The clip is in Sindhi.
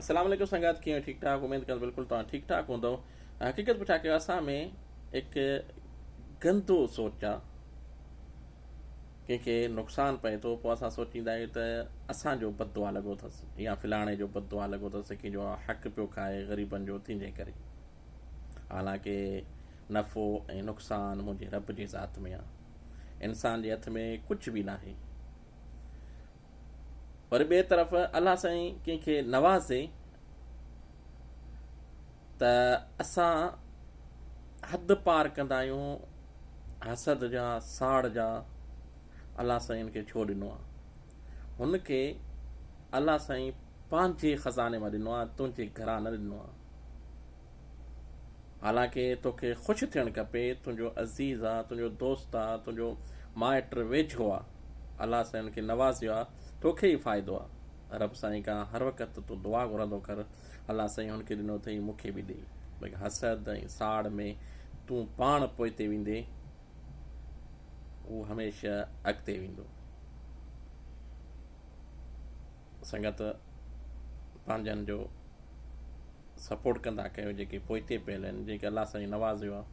السلام عليڪم سنگت ڪيئن ٺيڪ ٺاڪ اميد ڪندس بلڪل توهان ٺيڪ ٺاڪ هوندو حقيقت پڇا ڪيو اسان ۾ هڪ گندو سوچ آ ڪنهن کي نقصان پئي ٿو پوء اسان سوچيندا آهيون ته اسان جو بد دعا لڳو اٿس يا فلاڻي جو بد دعا لڳو اٿس ڪنهن جو حق پيو کائي غريبن جو تنهنجي ڪري حالانڪه نفعو ۽ نقصان منهنجي رب جي ذات ۾ آ انسان جي هٿ ۾ ڪجهه به ناهي وري ٻئي طرف الله سائين ڪنهن کي نوازي ته اسان حد پار ڪندا آهيون حسد جا ساڙ جا الله سائين ان کي ڇو ڏنو آهي هن کي الله سائين پنهنجي خزاني مان ڏنو آهي تنهنجي گهران نه ڏنو آهي حالانڪه توکي خوش ٿيڻ کپي، تنهنجو عزيز آ، تنهنجو دوست آ، تنهنجو مائٽ ويجهو آ، الله سائين ان کي نوازيو آ، توکي ئي فائدو آ، رب سائين کان هر وقت تون دعا گهرندو ڪر، الله سائين هن کي ڏنو اٿئي مون کي به ڏي. بلڪه حسد ۽ ساڙ ۾ تون پاڻ پوئتي ويندين، هو هميشه اڳتي ويندو. سنگت پنهنجن جو سپورٽ ڪندا ڪيو جيڪي پوئتي پيل آهن جيڪي الله سائين نوازيو آهي.